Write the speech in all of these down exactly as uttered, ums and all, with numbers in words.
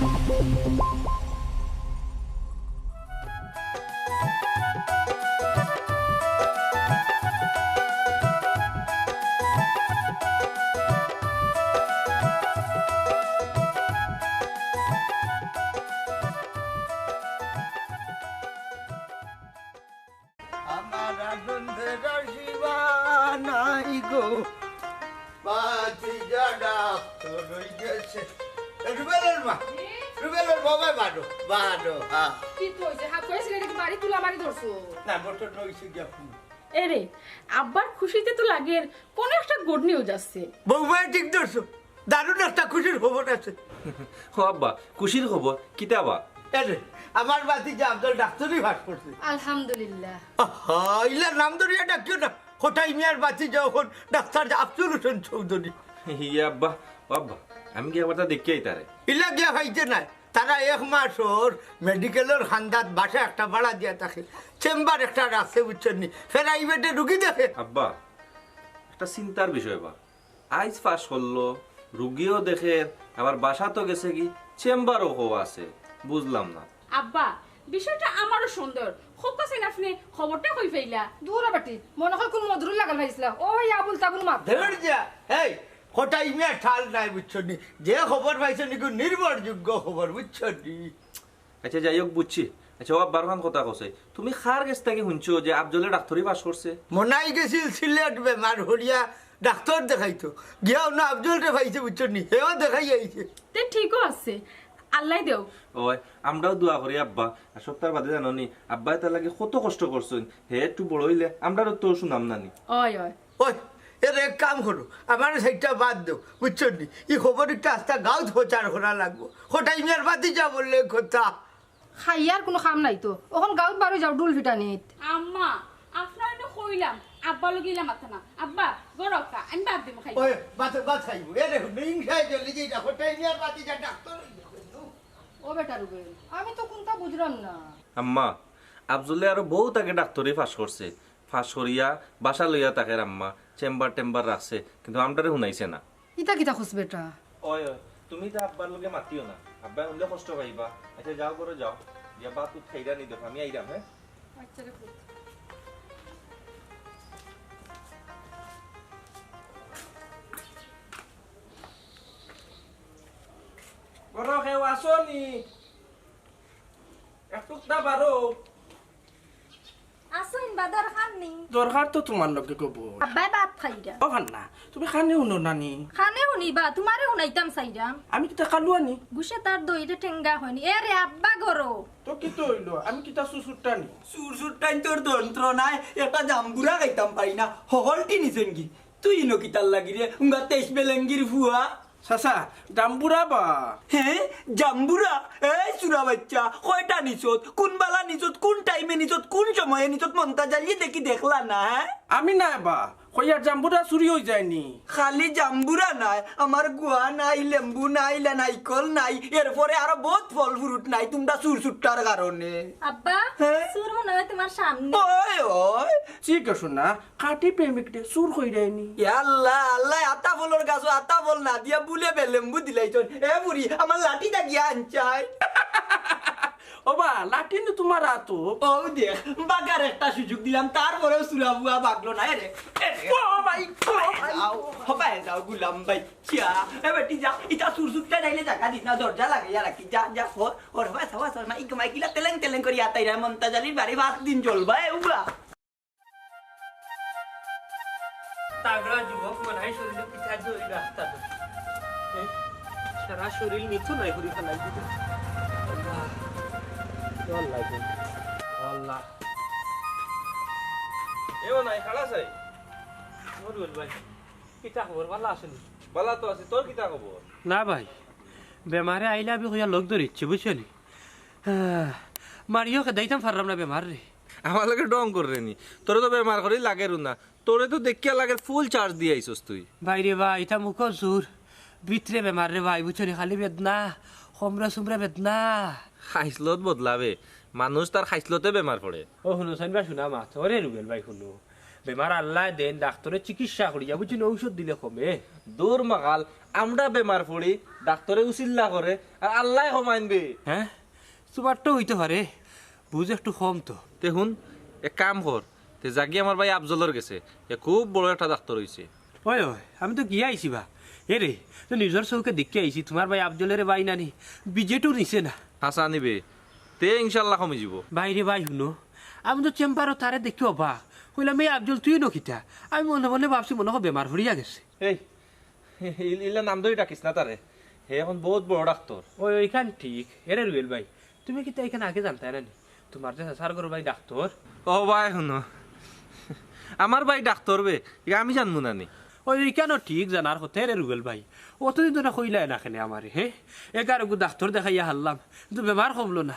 আমার আনন্দের সীমা নাই গো, বাতি যারা তো রই গেছে। এ, রুবেলের মা, জি? রুবেলের বাবা বারো, বারো, হ্যাঁ। কি তো হইছে? হাত করেছিল, এটা কি বাড়ি তুলা মারি ধরছো? না, মোটর নইছে গিয়া ফোন। এরে, আব্বার খুশিতে তো লাগের কোনো একটা গুড নিউজ আছে। বৌমা ঠিক ধরছো, দারুণ একটা খুশির খবর আছে। ও আব্বা, খুশির খবর কিতা বা? এরে, আমার ভাতিজা আফজল ডাক্তারি পাস করছে। আলহামদুলিল্লাহ। আহা, ইলা নাম ধরিয়া ডাকিও না। কটাই মিয়ার ভাতিজা অখন ডাক্তার আফজল হোসেন চৌধুরী। ইয়া আব্বা, ও আব্বা, আমি গিয়া আবার তা দেখিয়া আইতারে। ইলা গিয়া পাইতে নাই। তারা এক মাস ওর মেডিকেলর খান্দাত বাসা একটা ভাড়া দিয়া থাকে। চেম্বার একটা রাখছে, বুঝছইন নি? প্রাইভেটে রুগী দেখে। আব্বা, একটা চিন্তার বিষয় বা। আইজ পাস করলো, রুগীও দেখের, আবার বাসাত গেছে গি, চেম্বারও হো আছে। বুঝলাম না। আব্বা, বিষয়টা আমারও সন্দেহ। খুব কাছে আপনি খবরটা কই পাইলা? দূর বেটি, মনে হয় কোন মধুর লাগাল পাইছিলা। ও ভাই, আবুল তাবুল মাত। ধর যা, এই, কটাই মিয়া ঠাল নাই, বুঝছইন নি? যে খবর পাইছইন নি, নির্ভরযোগ্য খবর, বুঝছইন নি? আচ্ছা, যাই হোক, বুঝছি। আচ্ছা, ও আব্বার খান কথা কছে, তুমি কার গেছ থাকি হুনছো যে আফজলে ডাক্তারি পাস করছে? মনাই গেছিল সিলেট বেমার হরিয়া ডাক্তার দেখাইতো, গিয়াও না আফজলরে পাইছে, বুঝছইন নি? হেও দেখাই আইছে। তে ঠিকও আছে, আল্লাহ দেও। ওই, আমরাও দোয়া করি আব্বা। আর সপ্তাহ বাদে জানো নি, আব্বায় তার লাগি কত কষ্ট করছইন। হে একটু বড় হইলে আমরারও তো সুনাম নানি। ওই, ওই। ওই, এর এক কাম করো, আমার সাইডটা বাদ দেও, বুঝছইন নি? ই খবর একটা আস্তা গাঁওত প্রচার করা লাগবো। কটাই মিয়ার ভাতিজা বললে কথা। খাইয়ার কোনো কাম নাই তো, অখন গাঁওত বারো যাও ডুল ফিটানিত। আম্মা, আপনারে তো কইলাম, আব্বা লগে ইলা মাতা না। আব্বা, গরকা, আমি ভাত দিমু খাই। ওই, ভাত, ভাত খাইবো। এরে, হিংসায় জ্বলি যে এটা কটাই মিয়ার ভাতিজা ডাক্তার হইলো। ও বেটা রুবেল, আমি তো কোনটা বুঝলাম না। আম্মা, আফজলে আরো বহুত আগে ডাক্তারি পাস করছে। পাস করিয়া বাসা লইয়া থাকের আম্মা, চেম্বার টেম্বার রাখছে, কিন্তু আমরারে হুনাইছে না। ইতা কিতা কস বেটা? ওই, ওই, তুমি তো আব্বার লগে মাতিও না, আব্বায় হুনলে কষ্ট পাইবা। আচ্ছা, যাও, ঘরো যাও, গিয়া ভাত উত খাইরা নি দেখো, আমি আইরাম, হ্যাঁ? আচ্ছা রে পুত। ঘরো কেউ আছো নি? একটুকটা বারো। আছইন বা, দরকার নি? দরকার তো তুমার লগে গো বইন। আব্বায় ভাত খাইরা। ও ফান্না, তুমি কানে হুনো না নি? কানে হুনি বা, তুমারে হুনাইতাম চাইরাম। আমি কিতা কালুয়া নি? গুছে তার দইরে টেঙ্গা হয়নি। এ রে আব্বা গরো। তো কিতা অইলো? আমি কিতা চুরচুরটা নি? চুরচুরটাইন তোর যন্ত্রণায় একটা জাম্বুরা খাইতাম পারি না। হকলটি নিছইন গি? তুই ইনো কিতার লাগি রে? উঙ্গা তেইশ বেলেঙ্গির ফুয়া। চাচা, জাম্বুরা বা। হে, জাম্বুরা? এই চুরা বাইচ্চা, কয়টা নিছত? কুন বালা নিছত? কুন টাইমে নিছত? কুন সময়ে নিছত? মন্তাজ আলিয়ে দেখি দেখলা না, হে? আমি নায় বা, কইয়ার জাম্বুরা চুরি অইযায়নি। খালি জাম্বুরা নায়, আমার গুয়া নাই, লেম্বু নাই, ইলা নাইকল নাই, এরপরে আরো বউত ফল fruit নাই, তুমরা চুরচুরটার কারণে। আব্বা, হে? চুর মনে হয় তুমার সামনে। ওই, ওই। ঠিক আছে না, খাঁটি প্রেমিকরে চুর কইরায়নি। ইয়া আল্লাহ, আল্লাহ, আতা ফলর গাছো আতা ফল না দিয়া বুলে বেলেম্বু দিলাইছইন। এ বুড়ি, আমার লাঠিটা গিয়া আনচাই। ও বা, লাঠি নু তুমার আতো। ও দেখ, বাগার একটা সুযোগ দিলাম, তারপরেও চুরা বুয়া বাগলো না, এ রে, এ রে। ও ভাই, ও ভাই। যাও, হবায় যাও, গুলাম ভাই। চিয়া, এ বেটি যা, ইতা চুরচুরটা নাইলে জাগা দিস না, দরজা লাগাইয়া রাখি, যা, যা, হর, হর, হবায় যাও, হবায় যাও, মাইক, মাইক, ইলা তেলেং তেলেং করি আতাইরা, মন্তাজ আলির বাড়ি ভাত দিন জ্বলবা, এ উবা। তাগড়া যুবক মনে হয় শরীরে পিঠা দিয়ে ওই রাস্তা দিয়ে। এই সারা শরীর মিথু নাই ঘুরি ফেলাই দিবে। আল্লাহ। আল্লাহ। এও নাই, খালাস নাই। মরুল ভাই, কিতা খবর? ভালা আছইন নি? ভালা তো আছি, তোর কিতা খবর? না ভাই, বেমারে আইলা আমি কইয়া লগ ধরিচ্ছি, বুঝছো নি? আহ, মারিও খেদাইতাম পারলাম না বেমাররে। আমার লগে ঢং কররে নি। তোরে তো বেমার করি লাগেরও না। তোরে তো দেখিয়া লাগের full charge দিয়া আইছস তুই। ভাইরে ভাই, ইতা মুখো জোর। ভিতরে বেমার রে ভাই, বুঝছো নি? খালি বেদনা, কমরা সুমরা বেদনা। খাইছলত বদলাবে। মানুষ তার খাইছলতে বেমার পড়ে। ও হুনো চাইন বা, হুনা মাত। ওরে রুবেল ভাই, হুনো। বেমার আল্লায় দেইন, ডাক্তরে চিকিৎসা করিয়া, বুঝছো নি? ঔষধ দিলে কমে। দূর মাগাল, আমরা বেমার পড়ি, ডাক্তরে উসিল্লা করে, আর আল্লায় কমাইনবে। হ্যাঁ, তুমার তো অইতো পারে, বুঝ একটু কম তো। তে হুন, এক কাম কর, তে যাগি আমার ভাই আফজলর গেছে, এ খুব বড় একটা ডাক্তর অইছে। ওই, ওই, আমি তো গিয়া আইছি বা। এ রে, তো নিজর চউখে দেখিয়া আইছি, তুমার ভাই আফজলরে ভাই নানি, বিজেটও নিছে না। হাছা নিবে, তে ইনশাল্লাহ কমি যিবো। ভাই রে ভাই, হুনো, আমি তো চেম্বারো তারে দেখি অবাক। কইলাম, "এই আফজল, তুই নু কিতা?" আমি মনে মনে ভাবছি, মনে হয় বেমার পড়িয়া গেছে। এই, ইল-, ইলা নাম ধরি ডাকিস না তারে, হে এখন বহুত বড় ডাক্তর। ওই, ওইখান ঠিক। এরে রুবেল ভাই, তুমি কিতা ইখান আগে জানতায় না নি? তুমার যে চাচার ঘরর ভাই ডাক্তর। ও ভাই, হুনো, আমার ভাই ডাক্তর বে, ইয়া আমি জানমু না নি? ওই, ওইখানও ঠিক জানার কথা রে রুবেল ভাই। অতদিন ধরে কইলায় না কেনে আমারে, হে? এগারোগু ডাক্তর দেখাইয়া হারলাম, কিন্তু বেমার কমলো না।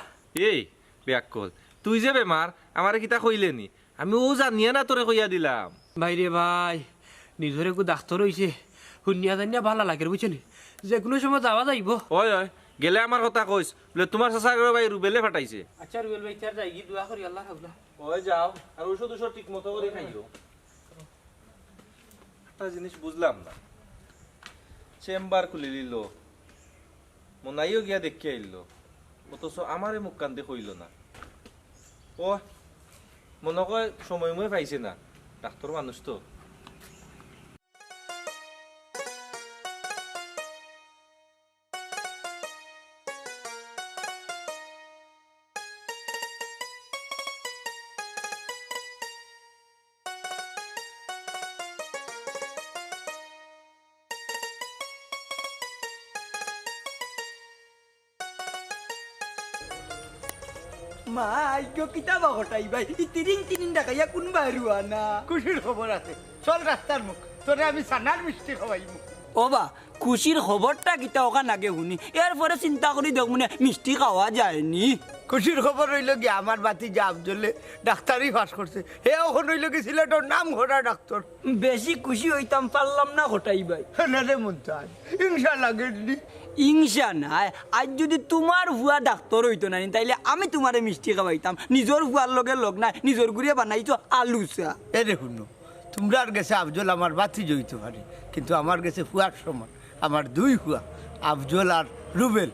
এই বেআক্কল, তুই যে বেমার, আমারে কিতা কইলে নি? আমি অউ জানিয়া না তোরে কইয়া দিলাম। ভাই রে ভাই, নিজর এগু ডাক্তর অইছে, হুনিয়া জানিয়া ভালা লাগের, বুঝছো নি? যে কুনু সময় যাওয়া যাইবো। ওই, ওই, গেলে আমার কথা কইস, বলে, "তুমার চাচার ঘরর ভাই রুবেলে ফাটাইছে।" আচ্ছা, রুবেল ভাই, তার যাইগি, দোয়া করি আল্লাহ রাখলা। ওই যাও, আর ঔষধ ঔষধ ঠিক মতো করি খাইও। একটা জিনিস বুঝলাম না, চেম্বার খুলি লিল, মনাইও গিয়া দেখিয়া আইলো, অথচ আমারে মুখ কান্দি কইলো না। ও মনে কয় সময় ময় পাইছে না, ডাক্তর মানুষ তো। মাই গো, কিতা বা কটাই ভাই, ই তিরিং তিরিং ডাকাইয়া কুনবায় রুয়ানা? খুশির খবর আছে, চল রাস্তার মুখ, তোরে আমি ছানার মিষ্টি খাওয়াইমু। ও বা, খুশির খবরটা কিতা অখান আগে হুনি, এরপরে চিন্তা করি দেখমুনে মিষ্টি খাওয়া যায়নি। খুশির খবর অইলো গিয়া আমার ভাতিজা আফজলে ডাক্তারি পাশ করছে, হে অখন অইলো গি সিলেটর নাম করা ডাক্তর। বেশি খুশি অইতাম পারলাম না কটাই ভাই। না রে মুনতাজ, ইংসা লাগের নি। ইংসা নায়, আইজ যুদি তুমার ফুয়া ডাক্তর অইতো না নি, তাইলে আমি তুমারে মিষ্টি খাওয়াইতাম। নিজর ফুয়ার লগে লগ নাই, নিজর গুড়িয়ে বানাইছো আলু চা। এরে হুনো, তুমরার গেছে আফজল আমার ভাতিজা অইতো পারে, কিন্তু আমার গেছে ফুয়ার সমান। আমার দুই ফুয়া, আফজল আর রুবেল।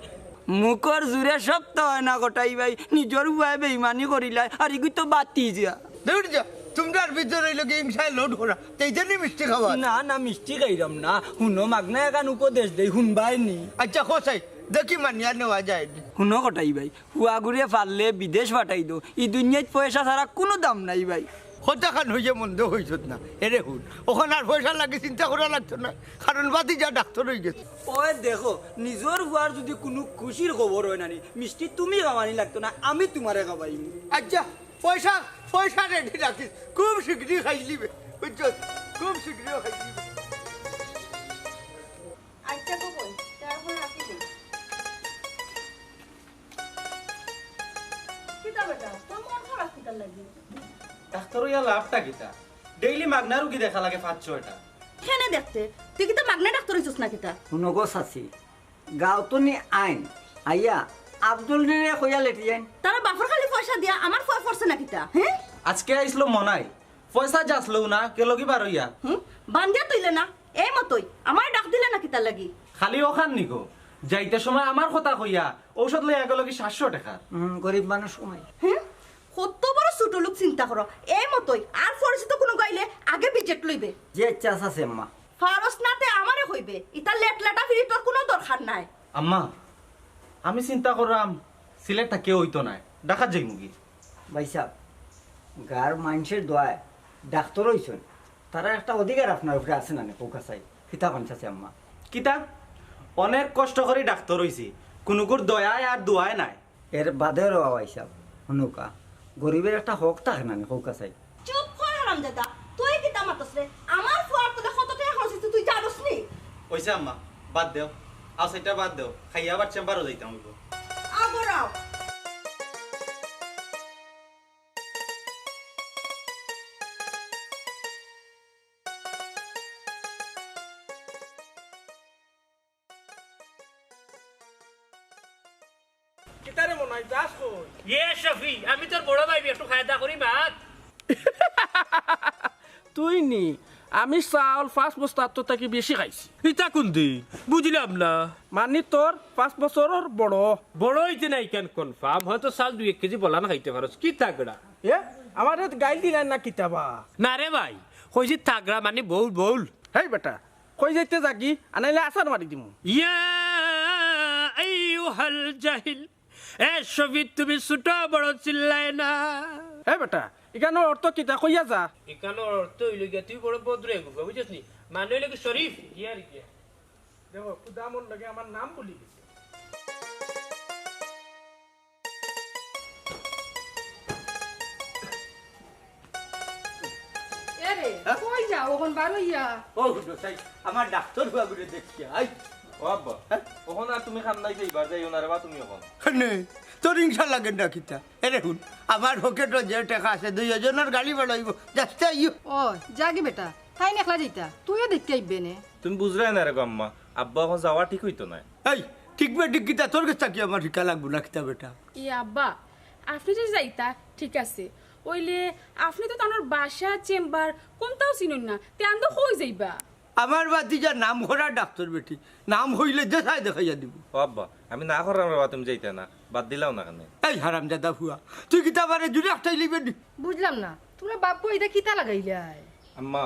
মুখর জুরে সত্য অয় না কটাই ভাই, নিজর ফুয়ায় বেইমানি করিলায়, আর ইগু তো ভাতিজা। দূর যা, তুমরার ভিতর অইলো গি ইংসায় লোড করা, তেইজনই মিষ্টি খাওয়া। না, না, মিষ্টি খাইরাম না। হুনো, মাগনা এখান উপদেশ দেই, হুনবায় নি? আচ্ছা, কও চাই, দেখি মানিয়া নেওয়া যায় নি। হুনো কটাই ভাই, ফুয়াগুরে পারলে বিদেশ পাঠাই দেও, ই দুনিয়াত পয়সা ছাড়া কুনু দাম নাই ভাই। কথাখান অইছে মন্দ কইছত না। এরে হুন, অখন আর পয়সা লাগি চিন্তা করা লাগতো না, কারণ ভাতিজা ডাক্তর অইগেছে। ওই দেখো, নিজর ফুয়ার যুদি কুনু খুশির খবর অয় না নি, মিষ্টি তুমি খাওয়ানি লাগতো না, আমি তুমারে খাওয়াইমু। আচ্ছা, পয়সা, পয়সা রেডি রাখিস, খুব শীঘ্রই খাইলিবে, বুঝছস? খুব শীঘ্রই খাইলিবে। আচ্ছা গো বইন, তে অখন রাখি দেই। কিতা বেটা, তোর মন খারাপ কিতার লাগি? ডাক্তর অইয়া লাভটা কিতা? ডেইলি মাগনা রুগী দেখা লাগে পাঁচ ছয়টা। কেনে দেখতে? তুই কিতা মাগনা ডাক্তর অইছস না কিতা? হুনো গো চাচি, গাঁওত নি আইন, আইয়া আফজলরে কইয়া লেটি যাইন। তারা বাপর খালি পয়সা দিয়া আমার ফুয়া পড়ছে না কিতা, হে? আজকে আইছলো মনাই, পয়সা যাচলো না, গেলোগি বারইয়া। হুম? বান্দিয়া তুইলে না, এই মতই, আমারে ডাক দিলে না কিতার লাগি? খালি অখান নি গো, যাইতে সময় আমার কথা কইয়া ঔষধ লইয়া গেলোগি সাতশো টেকা। হুম, গরিব মানুষ কমাই। হুম? কত বড় ছোট লোক চিন্তা করো, এই মতই, আর পরিচিত কুনু গাইলে আগে বিজেট লইবে। জি আচ্ছা, আছে আম্মা। ফারস না তে আমারে কইবে, ইতা লেট লাটা ফিরি তোর কুনু দরকার নাই। আম্মা, আমি চিন্তা কররাম, সিলেট থাকিয়া অইতো নায়, ঢাকাত যাইমুগি। ভাইসাব, গাঁওর মাইনষের দোয়ায় ডাক্তর অইছইন, তারার একটা অধিকার আপনার উপরে আছে না নি, কউক্কা চাই। কিতা কইন চাচি আম্মা? কিতা? অনেক কষ্ট করি ডাক্তর অইছি, কুনুগুর দয়ায় আর দোয়ায় নায়। এর বাদেও রে ভাইসাব, হুনউক্কা, গরিবের একটা হক থাকে না নি, কউক্কা চাই। চুপ কর হারামজাদা, তুই কিতা মাতস রে? আমার ফুয়ার তলে কত টেকা খরচ অইছে তুই জানোস নি? অইছে আম্মা, বাদ দেও, আও সেটা বাদ দেও, খাইয়া আবার চেম্বারো যাইতাম অইবো। আগর আও। কিতারে মনাই, যাস কই? এ শফি, আমি তোর বড় ভাই, একটু খায়দা করি মাত। তুই নি, আমি চাউল পাঁচ বস্তার তো থাকি বেশি খাইছি। ইতা কুন দিন? বুঝলাম না। মানি তোর পাঁচ বছরর বড়। বড় অইতে না ইখান কনফার্ম, হয়তো চাউল দুই এক কেজি বলান খাইতে পারস। কি তাগড়া? এ, আমারে গাইল দিলায় না কিতাবা? না রে ভাই, কইছি তাগড়া মানি বউল বউল। হেই বেটা, কই যাইতে যাগি, আনাইলে আছাড় মারি দিমু। ইয়া আইয়ুহাল জাহিল, এ শফি, তুমি ছোট বড় চিল্লায় না। এ বেটা, ইখানর অর্থ কিতা কইয়া যা। ইখানর অর্থ অইলো গিয়া, তুই বড় ভদ্র এগুবা, বুঝছস নি? মানে অইলো কি শরীফ, ইয়ার গিয়া। দেখো, খুদা আমার লগে আমার নাম ভুলি গেছে। এরে, হ্যাঁ? কই যাও অখন বারইয়া? ও হুনো চাই, আমার ডাক্তার হুয়া ঘুরে দেখি আই। ও আব্বা, হ্যাঁ? অখন আর তুমি খান্দাই যাইবা, যাইও না রে বা তুমি অখন। নে, তোর হিংসা লাগে না কিতা? এরে হুন, আমার পকেটো যে টেকা আছে, দুইওজনর গাড়ি ভাড়া অইবো, যাস্তে আইও। ও, যাগি বেটা, তাইন একলা যাইতা, তুইও দেখতে আইবে নে। তুমি বুঝরায় না রে গো আম্মা, আব্বা অখন যাওয়া ঠিক অইতো নায়। এই, ঠিক বেঠিক কিতা তোর গেছ থাকি আমার হিকা লাগবো না কিতা বেটা? ই আব্বা, আপনে যদি যাইতা, ঠিক আছে। অইলে আপনে তো তানর বাসা, চেম্বার কুনটাও চিনইন না, তে আন্দো কই যাইবা? আমার ভাতিজা নাম করা ডাক্তার বেটি, নাম অইলে যে চায় দেখাইয়া দিবো। ও আব্বা, আমি না কররাম রে বা, তুমি যাইতায় না, বাদ দিলাও না কেনে? এই হারামজাদা ফুয়া, তুই কিতা আমারে জুরে আটকাইলিবে নি? বুঝলাম না, তুমরা বাপ-পুয়া ইতা কিতা লাগাইলায়? আম্মা,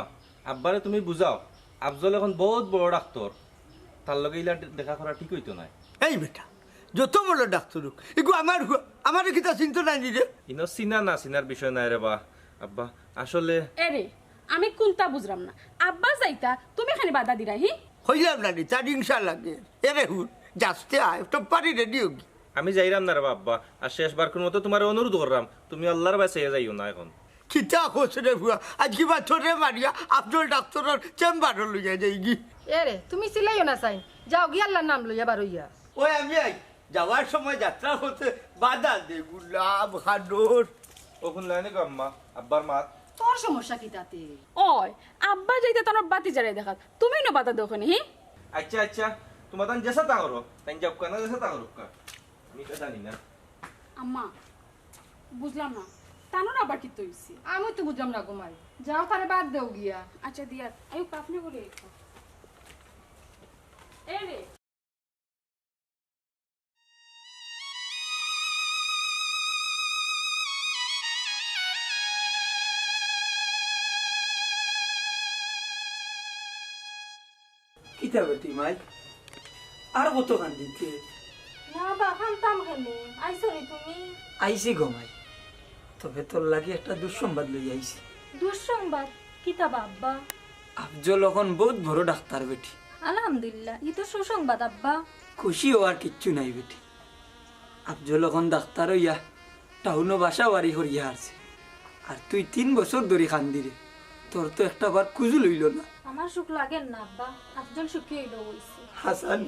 আব্বারে তুমি বুঝাও, আফজল অখন বউত বড় ডাক্তার, তার লগে ইলা দেখা করা ঠিক অইতো নায়। এই বেটা, যত বড় ডাক্তার অউক, ইগু আমার হুয়া, আমারে কিতা চিনতো নায় নি রে? ইনো চিনা না চিনার বিষয় নায় রে বা, আব্বা, আসলে এরে, আমি কুনতা বুঝরাম না। আব্বা যাইতা, তুমি কেনে বাধা দিরায়, হি? কইলাম না নি, তার হিংসা লাগে। এরে হুন, যাস্তে আয়, টপ্পারি রেডি অগি। আমি যাইরাম না রে বা আব্বা, আর শেষবারকুর মতো তুমারে অনুরোধ কররাম, তুমি আল্লার বায় চাইয়া যাইও না অখন। কিতা কছ রে ফুয়া, আইজ কিবা তোরে মারিয়া আফজল ডাক্তারর চেম্বারো লইয়া যাইগি। এরে, তুমি চিল্লাইও না চাইন, যাওগি আল্লার নাম লইয়া বারইয়া। ওই আমি আই, যাওয়ার সময় যাত্রা পথে বাধা দে, গোলাপ, খাডর। ও হুনলায় নি গো আম্মা, আব্বার মাত। তোর সমস্যা কিতাতে? ওই, আব্বা যাইতা তানর ভাতিজারে দেখাত, তুমি ইনো বাধা দেও কেনে, হি? আইচ্ছা, আইচ্ছা, তুমরা তান যেছা তা করো, তাইন যাউক্কা না যেছা তা করউক্কা। আমি ইতা জানি না। আম্মা, বুঝলাম না, তানর আবার কিতা অইছে? আমি তো বুঝলাম না গো মাই, যাও তারে বাদ দেও গিয়া। আইচ্ছা দিয়ার, আইও কাফনে করে একটু। এরে। কিতা বেটি মাই? আর কত কান্দিতে? না বা, কানতাম কেনে? আইছো নি তুমি? আইছি গো মাই। তবে তোর লাগি একটা দুঃসংবাদ লইয়া আইছি। দুঃসংবাদ? কিতা বা আব্বা? আফজল অখন বউত বড় ডাক্তার বেটি। আলহামদুলিল্লাহ, ই তো সুসংবাদ আব্বা। খুশি অওয়ার কিচ্ছু নাই বেটি। আফজল অখন ডাক্তার অইয়া টাউনো বাসা বাড়ি করিয়া হারছে। আর তুই তিন বছর ধরি কান্দিরে, তোর তো একটা বার খুজুল অইলো না। আমার সুখ লাগের না আব্বা, আফজল সুখী অইবো অইছে। হাসান,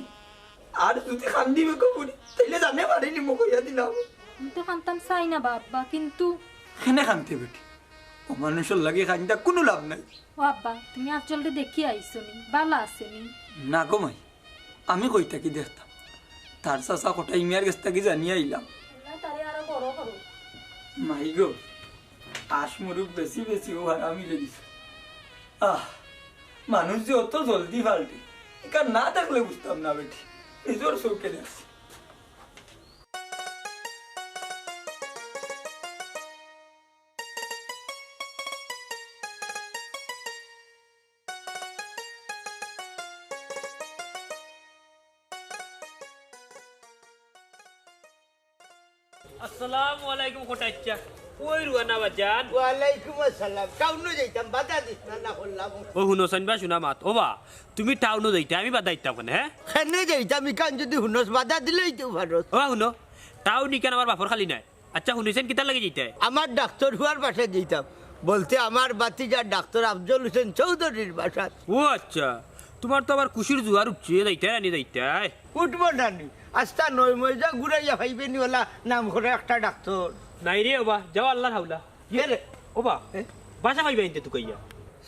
আর যুদি কান্দি বেকো বুড়ি, তাইলে জানে মারি নিমু কইয়া দিলাম। আমি তো কানতাম চাই না বা আব্বা, কিন্তু কেনে কানতে বেটি? অমানুষর লাগি কান্দিয়া কুনু লাভ নাই। ও আব্বা, তুমি আফজলরে দেখিয়া আইছো নি? বালা আছে নি? না গো মাই, আমি কই থাকি দেখতাম? তার চাচা কটাই মিয়ার গেছ থাকি জানিয়া আইলাম। আল্লাহ তারে আরো বড় করো। মাই গো, আশ মুরুক বেশি বেশি ও হারামি রে দিছে। আহ, মানুষ যে অত জলদি ফাল্টে, ইখান না দেখলে বুঝতাম না বেটি, নিজর চউখে দেখছি। আসসালামু আলাইকুম কটাইচ্চা। কই রুয়ানা বাজান? ওয়ালাইকুম আসসালাম। টাউনো যাইতাম, বাধা দিস না, না করলাম। ও হুনো, সাইন বা শুনা মাত। ও বা, তুমি টাউনো যাইতায়, আমি বাধা দিতাম কেনে, হে? কেনে যাইতাম, ইখান যুদি হুনস, বাধা দিলেউ তো পারস। ও বা হুনো, টাউন ইখান আমার বাপর খালি নায়। আইচ্ছা, হুনিছইন কিতার লাগি যাইতায়? আমার ডাক্তার হুয়ার বাসাত যাইতাম। বলতে আমার ভাতিজার ডাক্তার আফজল হোসেন চৌধুরীর বাসাত। ও আইচ্ছা, তুমার তো আবার খুশির জুয়ার উঠছে, যাইতায় নানি যাইতায়? উঠবো নানি, আস্তা নয় মৌজা ঘুরাইয়া পাইবে নি অলা নাম করা একটা ডাক্তার। নাই রে ও বা, যাও আল্লার হাওলা। ইয়ে রে। ও বা, এ? বাসা পাইবায় নি তে তুকাইয়া?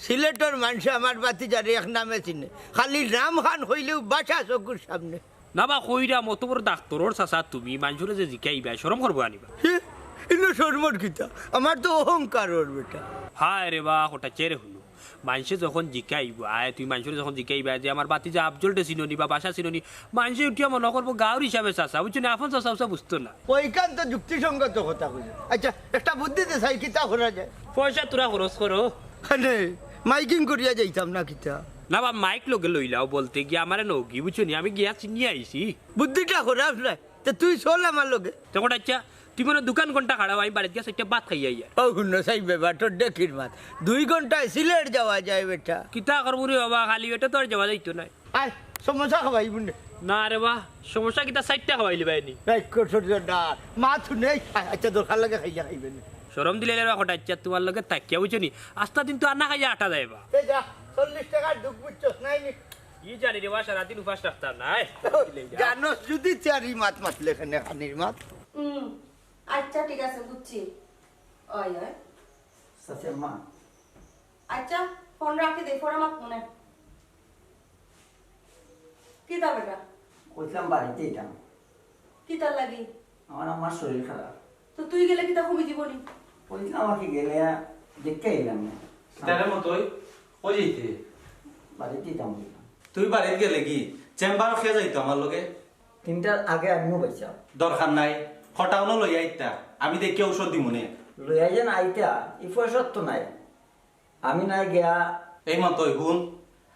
সিলেটর মানষে আমার ভাতিজারে এক নামে চিনে, খালি নাম খান কইলেউ বাসা চকুর সামনে। না বা কইরাম, অত বড় ডাক্তারর চাচা তুমি, মানষরে যে জিকাইবায়, শরম করবো আনিবা। হে, ইনো শরমর কিতা? আমার তো অহংকার অর বেটা। হায় রে বা, কটাইচ্চা রে হুনো। মানষে যখন জিকাইবো, আয় তুই মানষরে যখন জিকাইবা যে আমার ভাতিজা আফজলরে চিনো নি বা বাসা চিনো নি, মানষে উঠিয়া মনো করবো গাউর হিসাবে চাচা, বুঝছো নি? আপন চাচা উচা বুঝতো না। ওইখান তো যুক্তিসঙ্গত কথা কইছো। আচ্ছা, একটা বুদ্ধি দে চাই, কিতা করা যায়? পয়সা তোরা খরচ করো। মানে, মাইকিং করিয়া যাইতাম না কিতা? না বা, মাইক লগে লইলাও, বলতে গিয়া আমারে নৌকি, বুঝছো নি? আমি গিয়া চিনিয়া আইছি। বুদ্ধিটা খারাপ নায়। তে তুই চল আমার লগে। তখন আচ্ছা, তুই মনো দোকান ঘন্টা খাড়াও, আমি বাড়িত গিয়া চাইরটা ভাত খাইয়া আইয়ার। ও হুনো চাই বেটা, তোর ডেকির মাত। দুই ঘন্টায় সিলেট যাওয়া যায় বেটা। কিতা করবো রে বাবা, খালি পেটো তো আর যাওয়া যাইতো নায়। আয়, সমোসা খাওয়াইবো নে। না রে বা, সমোসা কিতা চাইরটা খাওয়াইলি বাইনি? এই কচুর ডাল, মাত হুনে। আয়, আচ্ছা, দরকার লাগে খাইয়া খাইবে নে। শরম দিলে রে বা, কটা আচ্ছা, তুমার লগে থাকিয়া বুঝছো নি? আস্তা দিন তো আর না খাইয়া আটা যায় বা। এই যা, চল্লিশ টাকার দুঃখ বুঝছস নাই নি? ই জানি রে বা, সারাদিন উপাস রাখতাম না, আয়। জানোস যদি চারি মাত মাতলে কেনে খানির মাত। হুম, আচ্ছা, ঠিক আছে, বুঝছি। ওই, ওই। চাচি আম্মা। আচ্ছা, ফোন রাখি দে, ফোনে মাত মনে। কিতা বেটা? কইছিলাম বাড়িত যাইতাম। কিতার লাগি? আমার আম্মার শরীর খারাপ। তো তুই গেলে কিতা কমি দিবো নি? কইছিলাম আর কি গেলে দেখতে আইলাম না। কিতারে মতই? কই যাইতে? বাড়িত যাইতাম কইলাম। তুই বাড়িত গেলে কি চেম্বারো কে যাইতো আমার লগে? তিনটার আগে আমিও পাইছাম। দরকার নাই, কটাউনও লইয়া আইতা, আমি দেখি ঔষধ দিমু নে। লইয়া যে না আইতা, ই পয়সা তো নাই। আমি নাই গিয়া। এই মতই হুন,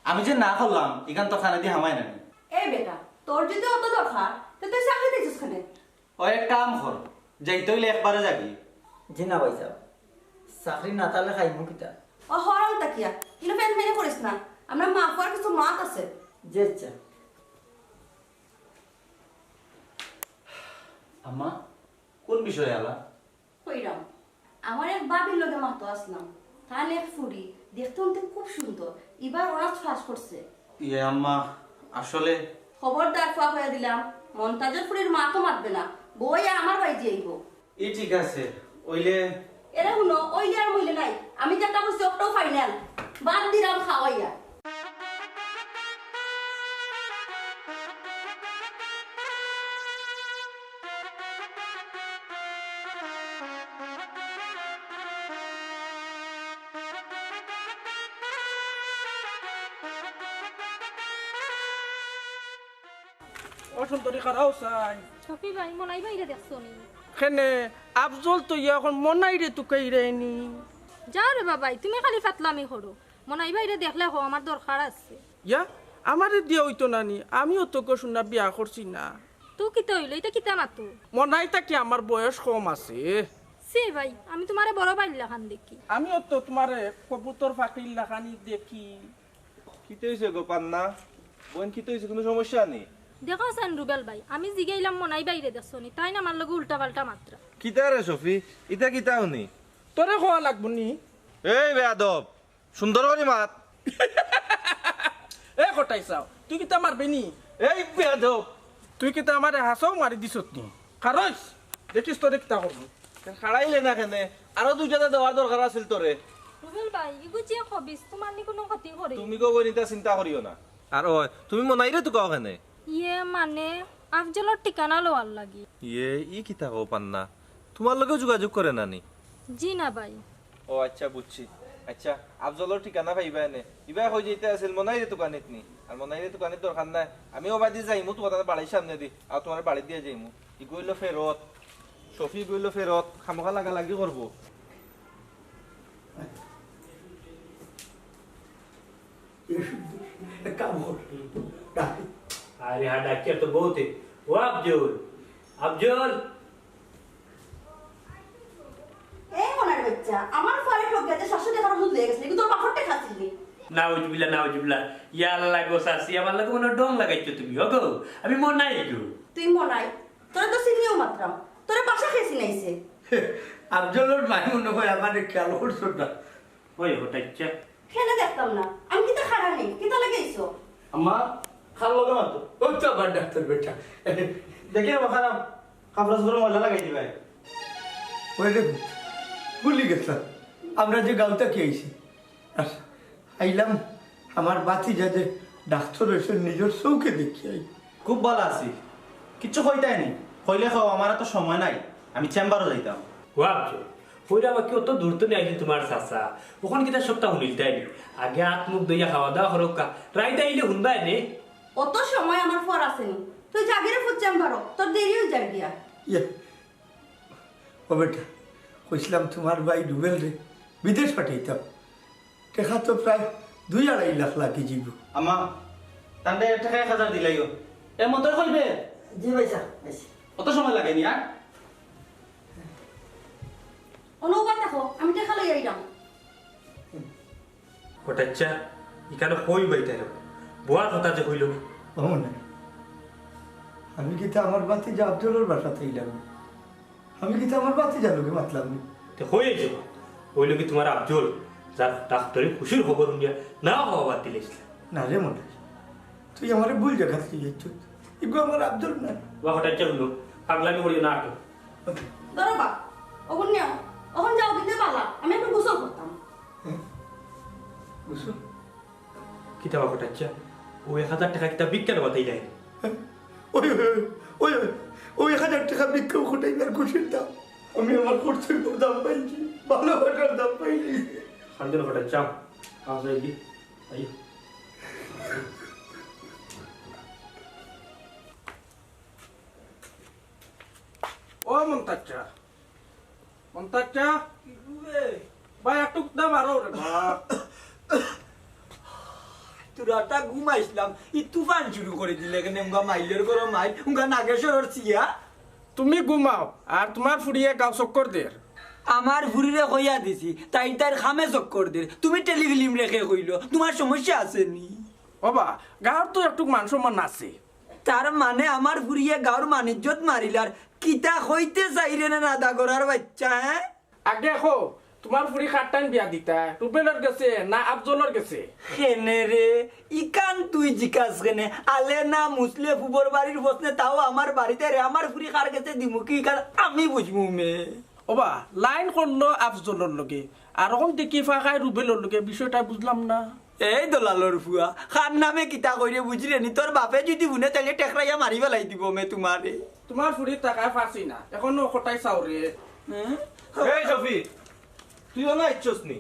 আমি যে না করলাম, ইখান তো কানেদি হামায় না নি। এই বেটা, তোর যদি অত দরকার, তো তুই চাকরি দিছিস কেনে? ও এক কাম কর, যাইতে অইলে একবারে যাবি। জি না ভাইসাব, চাকরি না থাকলে খাইমু কিতা? ও হরাম তাকিয়া, ইনো ফেন ফেনে করিস না, আমরা মা ফুয়ার কিছু মাত আছে। জি আচ্ছা। আম্মা, কোন বিষয়ে আলা? কইরাম, আমার এক ভাবির লগে মাতো আছলাম, তান এক ফুরি, দেখতে হুনতে খুব সুন্দর, ইবার অনার্স পাস করছে। ইয়ে আম্মা, আসলে খবরদার ফুয়া কইয়া দিলাম, মন্তাজর ফুরির মাতো মাতবে না, বউয়া আমার বাড়ি যাইবো। ই ঠিক আছে, অইলে এরে হুনো, অইলে আর মইলে নাই, আমি যেটা কইছি ওটাও ফাইনাল, বাদ দিলাম খাওয়াইয়া। ও সুন্দরী, খাড়াও চাই। শফি ভাই, মনাই ভাইরে দেখছো নি? কেনে, আফজল তো ইয়া এখন মনাইরে তুকাইরে নি। যা রে বাবাই, তুমি খালি ফাতলামি করো। মনাই ভাইরে দেখলে হো, আমার দরকার আছে। ইয়া, আমারে দিয়া অইতো না নি, আমিও তো গো শুনা বিয়া করছি না। তো কিতা অইলো, ইটা কিতা মাতো? মনাই থাকি আমার বয়স কম আছে। সে ভাই, আমি তুমারে বড় ভাইর লাখান দেখি। আমিও তো তুমারে কবুতর পাখির লাখানি দেখি। কিতা অইছে গো পান্না? বইন, কিতা অইছে? কুনু সমস্যা নি? দেখো চাইন রুবেল ভাই, আমি জিগাইলাম মনাই ভাইরে দেখছো নি, তাইন আমার লগে উল্টা পাল্টা মাতরা। কিতা রে শফি, ইতা কিতা হুনি? তোরে কওয়া লাগবো নি? এই বেয়াদব, সুন্দর করি মাত। এ কটাই চাও, তুই কিতা মারবে নি? এই বেয়াদব, তুই কিতা আমারে হাছাউ মারি দিছত নি? খাড়াইস, দেখিস তোরে কিতা করমু। খাড়াইলে না কেনে? আরো দুইটা দেওয়ার দরকার আছিল তোরে। রুবেল ভাই, ইগু যে খবিস, তুমার নি কুনু ক্ষতি করে? তুমি গো বইন, ইতা চিন্তা করিও না। আর ওই, তুমি মনাইরে তুকাও কেনে? ইয়ে মানে, আফজলর ঠিকানা লওয়ার লাগি। ইয়ে, ই কিতা কও পান্না? তুমার লগেও যোগাযোগ করে না নি? জি না ভাই। ও আচ্ছা, বুঝছি। আচ্ছা, আফজলর ঠিকানা পাইবা এনে। ইবায় কই যাইতা আছিল, মনাইরে তুকানিত নি। আর মনাইরে তুকানিত দরকার নাই। আমি ওবায়দি যাইমু, তুমার বাড়ির সামনেদি। আর তুমার বাড়িত দিয়া যাইমু। ইগু অইলো ফেরত। শফি, ইগু অইলো ফেরত। খামোখা লাগালাগি করবো। এ সুন্দর, এক কাম কর, ডাক। আরে হ্যাঁ, ডাকিয়ার তো বউতে। ও আফজল, আফজল। এই মনাইর বাচ্চা, আমার ফুয়ারে ঠকিয়া যে সাতশো টেকার ওষুধ লইয়া গেছিলি, কিন্তু তোর বাপর টেকা ছিল নি। নাউজুবিল্লাহ, নাউজুবিল্লাহ। ইয়া আল্লাহ গো চাচি, আমার লগে মনে হয় ঢং লাগাইছো তুমি, ওগো। আমি মনাই গো। তুই মনাই? তোরে তো চিনিও মাত্রাম। তোরে বাসা কে চিনাইছে? আফজলর মাই মনে হয় আমারে খেয়াল করছো না। ওই হঠাৎ চা। কেনে দেখতাম না? আমি কিতা খাড়া নি? কিতা লাগাইছো? আম্মা, খাল লগে মাতো। ওই তো আবার ডাক্তার বেটা। দেখি আবার খারাপ। কাপড় চোপড় ময়লা লাগাই দিবায়। ওই রে, ভুলি গেছলাম। আমরা যে গাঁও থাকি আইছি। আর আইলাম, আমার ভাতিজা যে ডাক্তার অইছে, নিজর চউখে দেখিয়া আই। খুব ভালা আছি। কিচ্ছু কইতায় নি? কইলে কও, আমার তো সময় নাই। আমি চেম্বারো যাইতাম। ও আফজল, কইরা বাকি অত দূর তো নিয়া আইছইন তুমার চাচা, অখন কিতা সবতা হুনিলতায় নি? আগে আত মুখ ধইয়া খাওয়া দাওয়া করউক্কা, রাইত আইলে হুনবায় নে। অত সময় আমার ফুয়ার আছে নি, তুই যাগি রে ফুচ্চাম বারো, তোর দেরি অই যার গিয়া। ইয়ে, ও বেটা, কইছলাম তুমার ভাই রুবেলরে বিদেশ পাঠাইতাম, টেকা তো প্রায় দুই আড়াই লাখ লাগি যিবো। আম্মা, তানরে টেকা এক হাজার দিলাইও। এর মধ্যে কইবে? জি ভাইসাব, আইছি। অত সময় লাগে নি আর? অনো উবায় থাকো, আমি টেকা লই আইরাম। কটাইচ্ছা, ইখানো কই বাইতায় না? বওয়ার কথা যে কইলো। ও মনে, আমি কিতা আমার ভাতিজা আফজলর বাসাত আইলাম? আমি কিতা আমার ভাতিজার লগে মাতলাম নি? তে কই আইছো? অউ লগে তুমার আফজল, যার ডাক্তারি খুশির খবর হুনিয়া না খাওয়া বাদ দিলাইছলা। না রে মনে, তুই আমারে ভুল জাগাত লই আইছস। ইগু আমার আফজল না। বা কটাইচ্ছা হুনো, পাগলামি করিও না আটো। ধরো বা, অখন নেও, অখন যাও দিতে পারলা, আমি একটু গোসল করতাম। হ্যাঁ? গোসল? কিতা বা কটাইচ্ছা? অউ এক হাজার টেকা কিতা ভিক্ষা দেওয়াত আইলায় নি? ওই, ওই, ওই, ওই, ওই এক হাজার টেকা ভিক্ষা কটাইবার খুশির দাম। আমি আমার কর্তব্যর দাম পাইছি, ভালোবাসার দাম পাইছি। কান্দো না কটাইচ্ছা, আও যাই গি, আইও। ও মন্তাচ্চা, মন্তাচ্চা। কি গো বে? ভাই, একটু দা মারো রে বা। তুরাটা ঘুমাইছলাম, ই তুফান শুরু করি দিলে কেনে? উঙ্গা মাইলর ঘরো মাইল, উঙ্গা নাগেশ্বরর চিয়া। তুমি ঘুমাও, আর তুমার ফুড়িয়ে গাঁও চক্কর দের। আমার ফুড়িরে কইয়া দিছি, তাইর তাইর কামে চক্কর দের। তুমি টেলিফিল্ম রেখে কইলো, তুমার সমস্যা আছে নি? ও বা, গাঁওর তো একটুক মান সম্মান আছে। তার মানে আমার ফুড়িয়ে গাঁওর মান ইজ্জত মারিলার, কিতা কইতে চাইরে না নাদা করার বাইচ্চা, হ্যাঁ? আগে কও, তুমার ফুড়ি কার টাইন বিয়া দিতা, রুবেলর গেছে না আফজলর গেছে? কেনে রে, ইখান তুই জিকাস কেনে? আলে না মুসলে ফুবর বাড়ির ফসনে, তাও আমার বাড়িত রে, আমার ফুড়ি কার গেছে দিমু কি ইখান আমি বুঝমু মে। ও বা, লাইন করলো আফজলর লগে, আর অখন দেখি ফাঁকায় রুবেলর লগে, বিষয়টা বুঝলাম না। এই দলালর ফুয়া, কার নামে কিতা কইরে বুঝিরে নি? তোর বাপে যুদি হুনে তাইলে টেকরাইয়া মারি ফালাই দিবো মে তুমারে। তুমার ফুড়ির টাকায় ফাঁসি না, অখনো কটাই চাও রে। হ্যাঁ? এই শফি, তুই অনো আইছস নি?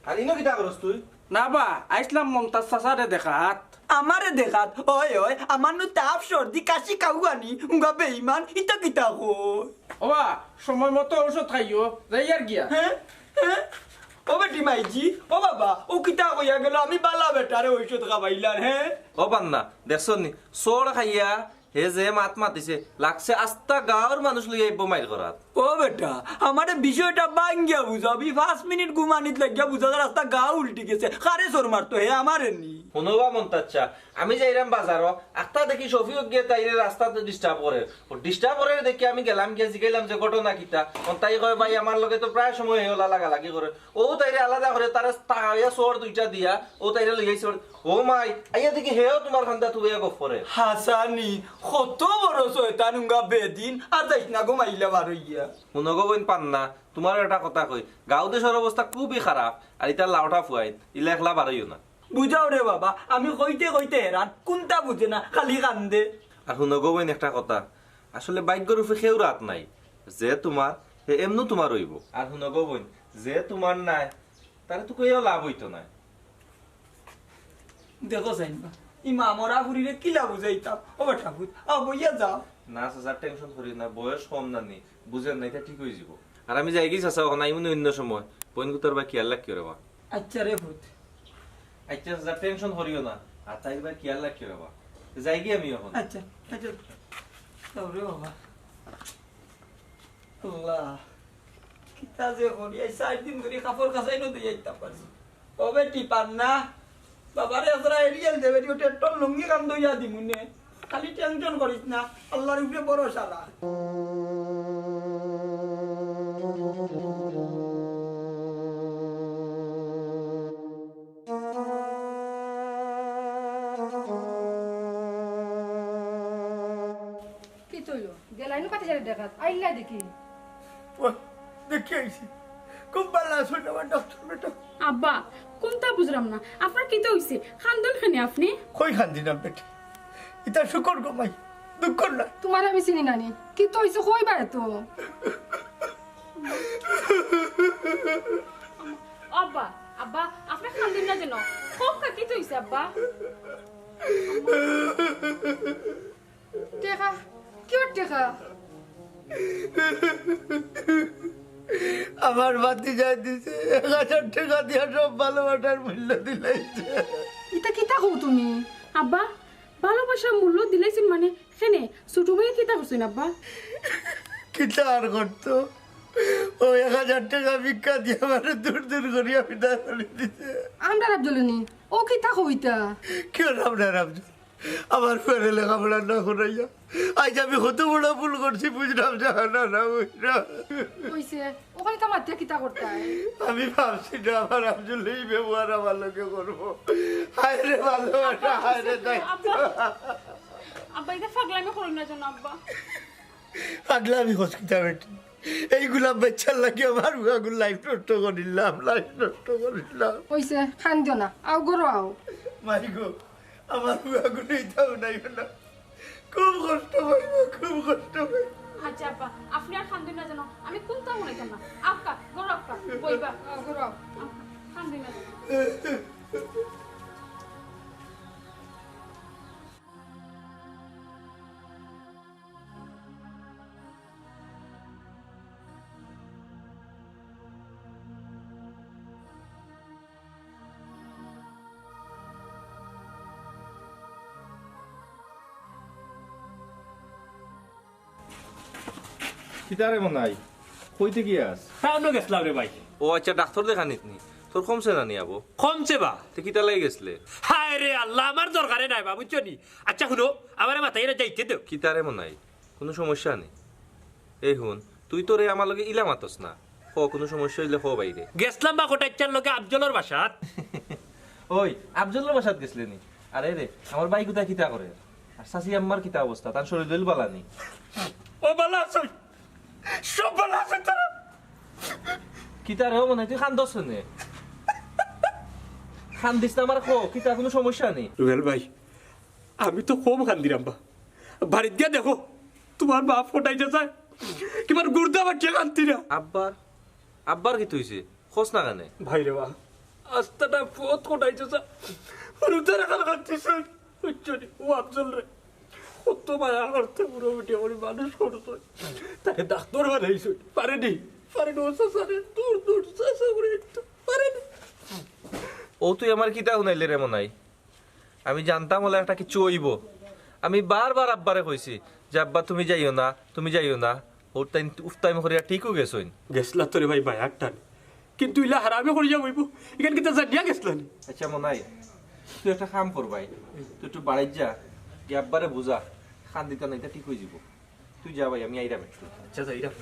আর ইনো কিতা করস তুই? না বা, আইছলাম মন্তাজ চাচারে দেখাত। আমারে দেখাত? ওই, ওই, আমার নু তাপ, সর্দি, কাশি, কাউয়ানি, উঙ্গা বেইমান, ইতা কিতা কয়? ও বা, সময় মতো ঔষধ খাইও, যাইয়ার গিয়া। হ্যাঁ? হ্যাঁ? ও বেটি মাইজি, ও বাবা, ও কিতা কইয়া গেল? আমি বালা বেটারে ঔষধ খাবাইলার, হ্যাঁ? ও বান্না, দেখছো নি? চড় খাইয়া হে যে মাত মাতিছে, লাগছে আস্তা গাঁওর মানুষ লইয়া আইবো মাইর করাত। ও বেটা, আমারে বিষয়টা ভাঙ্গিয়া বুঝাবি, পাঁচ মিনিট ঘুমানিত লাগিয়া বুঝা যার আস্তা গাঁও উল্টি গেছে। কারে চড় মারতো হে, আমারে নি? হুনো বা মন্তাচ্চা, আমি যাইরাম বাজারো, আখতা দেখি শফিক গিয়া তাইরে রাস্তাত disturb করের। ও disturb করের দেখি আমি গেলাম গিয়া জিগাইলাম যে ঘটনা কিতা। অন তাই কয়, "ভাই, আমার লগে তো প্রায় সময় হে অলা লাগালাগি করের।" ও তাইরে আলাদা করি, তারে তাকাইয়া চড় দুইটা দিয়া, ও তাইরে লইয়া আইছে। ও মাই, আইয়া দেখি হেও তুমার কান্দাত উবাইয়া গফ করের। হাছানি, কত বড় শয়তান উঙ্গা বেদিন, আর যাইস না গো মাইলা বার অইয়া। হুনো গো বইন পান্না, তুমারে একটা কথা কই, গাঁও দেশর অবস্থা খুবই খারাপ, আর ইতা লাউটা ফুয়াইন, ইলা একলা বারইও না। বুঝাও রে বাবা, আমি কইতে কইতে হেরান, কুনটা বুঝে না, খালি কান্দে। আর হুনো গো বইন একটা কথা, আসলে ভাগ্যর উপরে কেউর আত নাই, যে তুমার, হে এমনু তুমার অইবো। আর হুনো গো বইন, যে তুমার নায়, তারে তো কইয়াও লাভ অইতো নায়। দেখো চাইন বা, ই মা মরা ফুড়িরে কিলা বুঝাইতাম, ও বেটা ফুত, আও বইয়া যাও। না চাচা, tension করিও না, বয়স কম না নি, বুঝের না, ইতা ঠিক অইযিবো। আর আমি যাইগি চাচা, অখন আইমুনে অইন্য সময়, বইনগুতার বা খিয়াল রাখিও রে বা। আইচ্ছা রে ফুত। আইচ্ছা চাচা, tension করিও না, আর তাইর বা খিয়াল রাখিও রে বা। যাইগি আমি অখন। আইচ্ছা, আইচ্ছা। যাও রে বাবা। আল্লাহ, কিতা যে করি, এই চাইর দিন ধরি কাপড় কাচাই নু দিয়া আইতাম পারছি। ও বেটি পান্না, বাবারে আজরা এরিয়াল দে বেটি, ওটা একটা লুঙ্গি কান দইয়া দিমুনে। খালি tension করিস না, আল্লাহর উপরে ভরসা রাখ। কিতা অইলো? গেলাইনু পাতিজারে দেখাত, আইলা দেখি। ও, দেখি আইছি। খুব ভালা আছো আমার ডাক্তার বেটা? আব্বা, কুনতা বুঝলাম না। আপনার কিতা অইছে? কান্দন কেনে আপনি? কই কান্দি না বেটা। ইতা শুকর গো মাই, দুঃখ না। তুমারে আমি চিনি না নি। কিতা অইছে কইবায় তো? আব্বা, আব্বা, আপনে কান্দিন না যেন। কউক্কা, কিতা অইছে আব্বা? টেকা? কিওর টেকা? আমার ভাতিজায় দিছে, এক হাজার টেকা দিয়া সব ভালোবাসার মূল্য দিলাইছে। ইতা কিতা কও তুমি? আব্বা, ভালোবাসার মূল্য দিলাইছইন মানে? কেনে, ছোট ভাইয়ে কিতা করছইন আব্বা? কিতা আর করতো? অউ এক হাজার টেকা ভিক্ষা দিয়া আমারে দূর দূর করিয়া বিদায় করি দিছে। আমরার আফজলে নি, অউ কিতা কইতা? কিওর আমরার আফজল? আমার ফুয়ারে লেখাপড়া না করাইয়া আইজ আমি কত বড় ভুল করছি, বুঝরাম না, না, না, বুঝরাম। অইছে, অখান ইতা মাতিয়া কিতা করতায়? আমি ভাবছি না আমার আফজলে ই ব্যবহার আমার লগে করবো। হায় রে ভালোবাসা, হায় রে দায়িত্ব। আব্বা, আব্বা, ইতা পাগলামি করইন না যেন আব্বা। পাগলামি কস কিতা বেটি? এই গোলাম বাইচ্চার লাগি আমার ফুয়াগুর life নষ্ট করিলাম, life নষ্ট করিলাম। অইছে, কান্দিও না, আও ঘরো আও। মাই গো, আমার ফুয়াগুরে ইতা হুনাইও না। খুব কষ্ট পাইবো, খুব কষ্ট পাইবো। আচ্ছা আব্বা, আপনে আর কান্দিন না যেন, আমি কুন্তা হুনাইতাম না। আউক্কা, ঘরো আউক্কা, বইবা। আও ঘরো আও। আউক্কা, কান্দিন না যেন। কিতা রে মনাই, কইতে গিয়াস? টাউনো গেছলাম রে ভাই। ও আচ্ছা, ডাক্তর দেখানিত নি? তোর কমছে না নি আবো? কমছে বা। তে কিতা লাগি গেছলে? হায় রে আল্লাহ, আমার দরকারে নাই বা, বুঝছো নি? আচ্ছা হুনো, আমারে মাতাইরা যাইতে দেও। কিতা রে মনাই, কুনু সমস্যা নি? এই হুন, তুই তো রে আমার লগে ইলা মাতস না। ক, কুনু সমস্যা অইলে ক বাইরে। গেছলাম বা কটাইচ্চার লগে আফজলর বাসাত। ওই, আফজলর বাসাত গেছলে নি? আরে রে, আমার ভাইগুতা কিতা করে? আর চাচি আম্মার কিতা অবস্থা? তান শরীর-টরিল বালা নি? ও বালা আছইন, সব বালা আছইন তারা। কিতা রে ও মনাই, তুই কান্দস কেনে? কান্দিস না, আমারে ক, কিতা কুনু সমস্যা নি? রুবেল ভাই, আমি তো কম কান্দিরাম বা। বাড়িত গিয়া দেখো, তুমার বাপ কটাই চাচায় কিবার গুর্দা বাটিয়া কান্দিরা। আব্বার, আব্বার কিতা অইছে? কস না কেনে? ভাই রে বা, আস্তাটা পথ কটাই চাচা রুতার খান কান্দিছইন। বুঝছো নি? ও আফজল রে, কত মায়া করতে বুড়া বেটি করি মানুষ করছইন। তারে ডাক্তর বানাইছইন। পারেনি, পারেনি ও চাচারে, দূর দূর চাচা করে একটু পারেনি। ও তুই আমারে কিতা হুনাইলে রে মনাই? আমি জানতাম অলা একটা কিচ্ছু অইবো। আমি বারবার আব্বারে কইছি যে, "আব্বা, তুমি যাইও না, তুমি যাইও না।" অউ তাইন উফতাইম করিয়া ঠিকউ গেছইন। গেছলা তো রে ভাই, মায়ার টানে। কিন্তু ইলা হারামি করিয়া অইবো, ইখান কিতা জানিয়া গেছলা নি? আচ্ছা মনাই, তুই একটা কাম কর ভাই, তুই একটু বাড়িত যা, গিয়া আব্বারে বুঝা, কান্দিতা না, ইতা ঠিক অইযিবো। তুই যা ভাই, আমি আইরাম একটু। আচ্ছা, যাইরাম।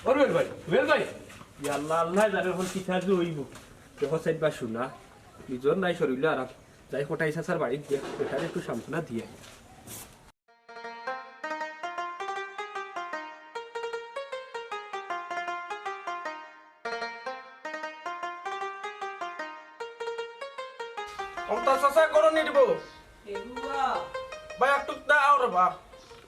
ও রুবেল ভাই, রুবেল ভাই। ইয়া আল্লাহ, আল্লাহ জানে অখন কিতা যে অইবো। দেখো সাইড বা শুনা, নিজর নাই শরীর আরাম। যাই কটাই চাচার বাড়িত গিয়া, বেটারে একটু সান্ত্বনা দিয়া। অন্তা চাচা, ঘরো নি দিবো? ভাই, একটু দা আও রে বা।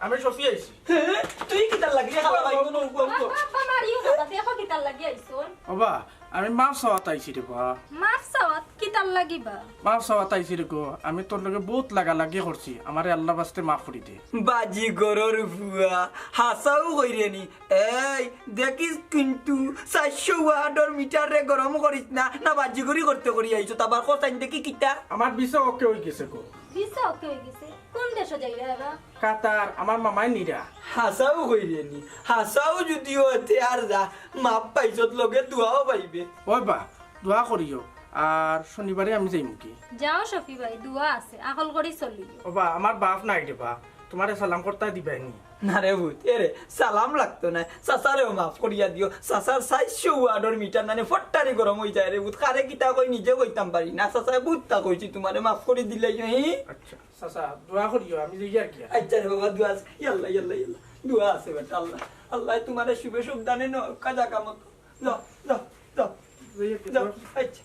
আমি শফি আইছি। হে, তুই কিতার লাগি? হালা ভাই, কোনো উগো উগো। বাবা, বাবা, মারিও না, দেখো কিতার লাগি আইছইন। ও বা, আমি মাফ চাওয়াত আইছি রে বা। মাফ চাওয়াত? কিতার লাগি বা? মাফ চাওয়াত আইছি রে গো, আমি তোর লগে বউত লাগালাগি করছি, আমারে আল্লার ওয়াস্তে মাফ করি দে। বাজি ঘরর ফুয়া, হাছাউ কইরে নি? এই, দেখিস কিন্তু, চাইরশো ওয়াটর মিটাররে গরম করিস না, না বাজি ঘড়ি করতে করি আইছো, তাবার কথাইন দেখি কিতা? আমার ভিসা ওকে অই গেছে গো। ভিসা ওকে অই গেছে? কোন দেশো যাইরা এরা? কাতার, আমার মামায় নিরা। হাছাউ কইরে নি? হাছাউ যুদি অয় তে আর যা, মাফ পাইছত লগে দোয়াও পাইবে। ওই বা, দোয়া করিও, আর শনিবারে আমি যাইমুগি। যাও শফি ভাই, দোয়া আছে, আখল করি চলিও। ও বা, আমার বাপ নাই রে বা, তুমারে সালাম করতা দিবায় নি। না রে পুত, এরে সালাম লাগতো নায়, চাচারেও মাফ করিয়া দিও, চাচার চাইরশো ওয়াটর মিটার নানে ফট্টারি গরম অই যায় রে পুত, কারে কিতা কই নিজে কইতাম পারি না, চাচায় বুঝতা কইছি তুমারে মাফ করি দিলাইও, হি? আচ্ছা। চাচা, দোয়া করিও, আমি যাইয়ার গিয়া। আচ্ছা রে বাবা, দোয়া আছে। ইয়াল্লা, ইয়াল্লা, ইয়াল্লা। দোয়া আছে বেটা, আল্লাহ, আল্লাহ তুমারে শুভে শুভ দানে নৌকা জাগা মতো। যাও, যাও, যাও। যাইয়ার গিয়া, যাও, যাও। আচ্ছা।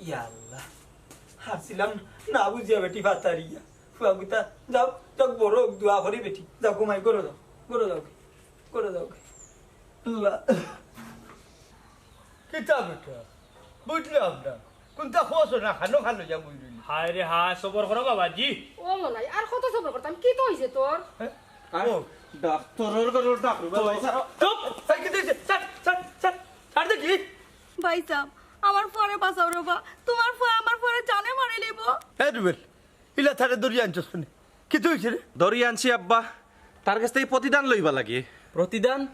ইয়াল্লা। হারছিলাম না বুঝিয়া বেটি ফাতারিয়া। ফুয়াগুতা, যাও, যাও, বড় দোয়া করি বেটি। যাও, ঘুমাই, ঘরো যাও, ঘরো যাও, ঘরো যাও। আল্লাহ। কিতা বেটা? বুঝলাম না। কুনটা কছ না, খানো খানো যা বই রইলি। হায় রে হায়, সবর করো বাবাজি। ও মনাই, আর কত সবর করতাম? কিতা অইছে তোর? হ্যাঁ? ও। ডাক্তরর ঘরো ডাক্তর ভাই, স্যার। চুপ! স্যার, কিতা অইছে? স্যার, স্যার, স্যার, স্যার দেখি। ভাইসাব, আমার ফুয়ারে বাঁচাও রে বা। তুমার ফুয়ায় আমার ফুয়ারে জানে মারি লিবো। এ রুবেল, ইলা তারে ধরিয়া আনছস কেনে? কিতা অইছে রে? ধরিয়া আনছি আব্বা, তার গেছ থাকি প্রতিদান লইবার লাগি। প্রতিদান?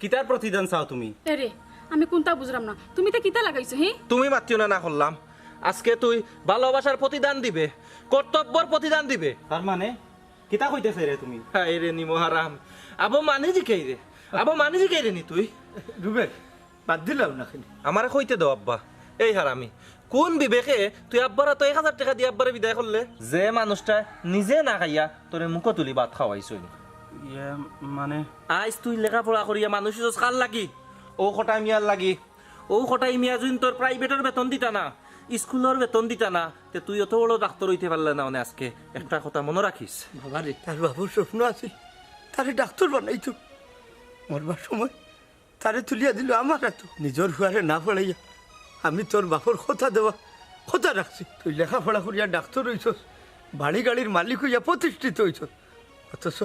কিতার প্রতিদান চাও তুমি? এরে, আমি কুনটা বুঝরাম না। তুমি ইতা কিতা লাগাইছো, হি? তুমি মাতিও না, না করলাম। আজকে তুই ভালোবাসার প্রতিদান দিবে, কর্তব্যর প্রতিদান দিবে। তার মানে? কিতা কইতে চাইরে তুমি? হায় রে নিমো হারাম। আবো মানি জিকাইরে। আবো মানি জিকাইরে নি তুই? রুবেল, বাদ দিলাও না কেনে? আমারে কইতে দেও আব্বা। এই হারামি, কুন বিবেকে তুই আব্বার আতো এক হাজার টেকা দি আব্বারে বিদায় করলে? যে মানুষটা নিজে না খাইয়া তোরে মুখো তুলি ভাত খাওয়াইছইন। ইয়ে, মানে? আইজ তুই লেখাপড়া করিয়া মানুষ অইছস কার লাগি? অউ কটাই মিয়ার লাগি। অউ কটাই মিয়া যুদি তোর প্রাইভেটর বেতন দিতা না, ইস্কুলর বেতন দিতা না, তে তুই অত বড় ডাক্তর অইতে পারলে না অনে আজকে। একটা কথা মনো রাখিস। বাবারে, তার বাফর স্বপ্ন আছিল, তারে ডাক্তর বানাইতো। মরবার সময় তারে তুলিয়া দিলো আমার আতো। নিজর ফুয়ারে না পড়াইয়া আমি তোর বাফর কথা দেওয়া, কথা রাখছি। তুই লেখাপড়া করিয়া ডাক্তর অইছস, বাড়ি গাড়ির মালিক অইয়া প্রতিষ্ঠিত অইছস, অথচ,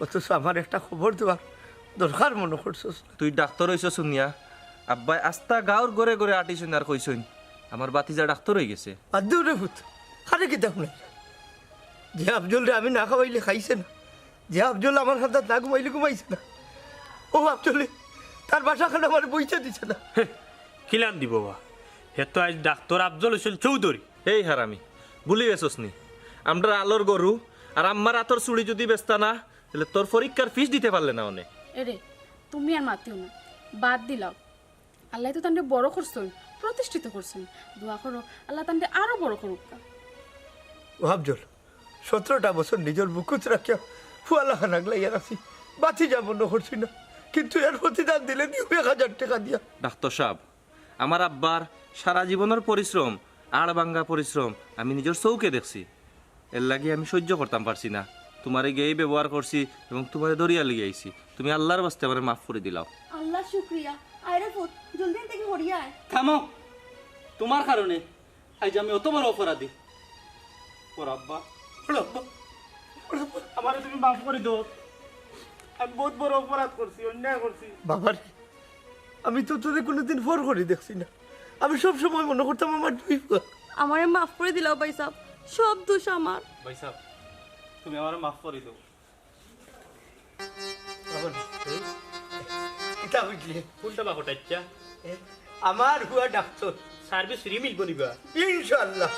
অথচ আমার একটা খবর দেওয়ার দরকার মনো করছস না। তুই ডাক্তর অইছস হুনিয়া আব্বায় আস্তা গাঁওর ঘরে ঘরে আটিছইন আর কইছইন, "আমার ভাতিজা ডাক্তর অইগেছে।" বাদ দেও রে পুত, কারে কিতা হুনাইরা? যে আফজলরে আমি না খাওয়াইলে খাইছে না, যে আফজল আমার কান্দাত না ঘুমাইলে ঘুমাইছে না, অউ আফজলে তার বাসাখান আমারে বইতে দিছে না। হে, কিলান দিবো বা? হে তো আইজ ডাক্তর আফজল হোসেন চৌধুরী। এই হারামি, ভুলি গেছস নি? আমরার আলর গরু আর আম্মার আতর চুড়ি যুদি বেচতা না, তাইলে তোর পরীক্ষার ফিস দিতে পারলে না অনে। এরে, তুমি আর মাতিও না, বাদ দিলাও। আল্লায় তো তানরে বড় করছইন, প্রতিষ্ঠিত করছইন। দোয়া করো, আল্লায় তানরে আরো বড় করুক্কা। ও আফজল, সতরোটা বছর নিজর বুকুত রাখিয়া ফুয়ালাখান আগলাইয়া রাখছি, ভাতিজা মনো করছি না, কিন্তু এর প্রতিদান দিলে দিও এক হাজার টেকা দিয়া। ডাক্তর সাব, আমার আব্বার সারা জীবনর পরিশ্রম, আড় ভাঙ্গা পরিশ্রম আমি নিজর চউখে দেখছি। এরলাগি আমি সইজ্য করতাম পারছি না। তুমারে গিয়া ই ব্যবহার করছি এবং তুমারে ধরিয়া লইয়া আইছি। তুমি আল্লার ওয়াস্তে আমারে মাফ করি দিলাও। আল্লার শুকরিয়া। আয় রে পুত, জলদি এন থাকি হরিয়া আয়। থামো, তুমার কারণে আইজ আমি অত বড় অপরাধী। ওর আব্বা, ওর আব্বা, ওর আব্বা, আমারে তুমি মাফ করি দেও। আমি বউত বড় অপরাধ করছি, অন্যায় করছি। বাবারে, আমি তো তোরে কুনুদিন ফর করি দেখছি না। আমি সব সময় মনো করতাম আমার দুই ফুয়া। আমারে মাফ করি দিলাও ভাইসাব, সব দুষ আমার। ভাইসাব, তুমি আমারে মাফ করি দেও। বাবারে, এই, ইটা বুঝলে? কুনটা বা কটাইচ্ছা? এ, আমার ফুয়া ডাক্তর। সার্ভিস ফ্রি মিলবো নি বা? ইনশাআল্লাহ।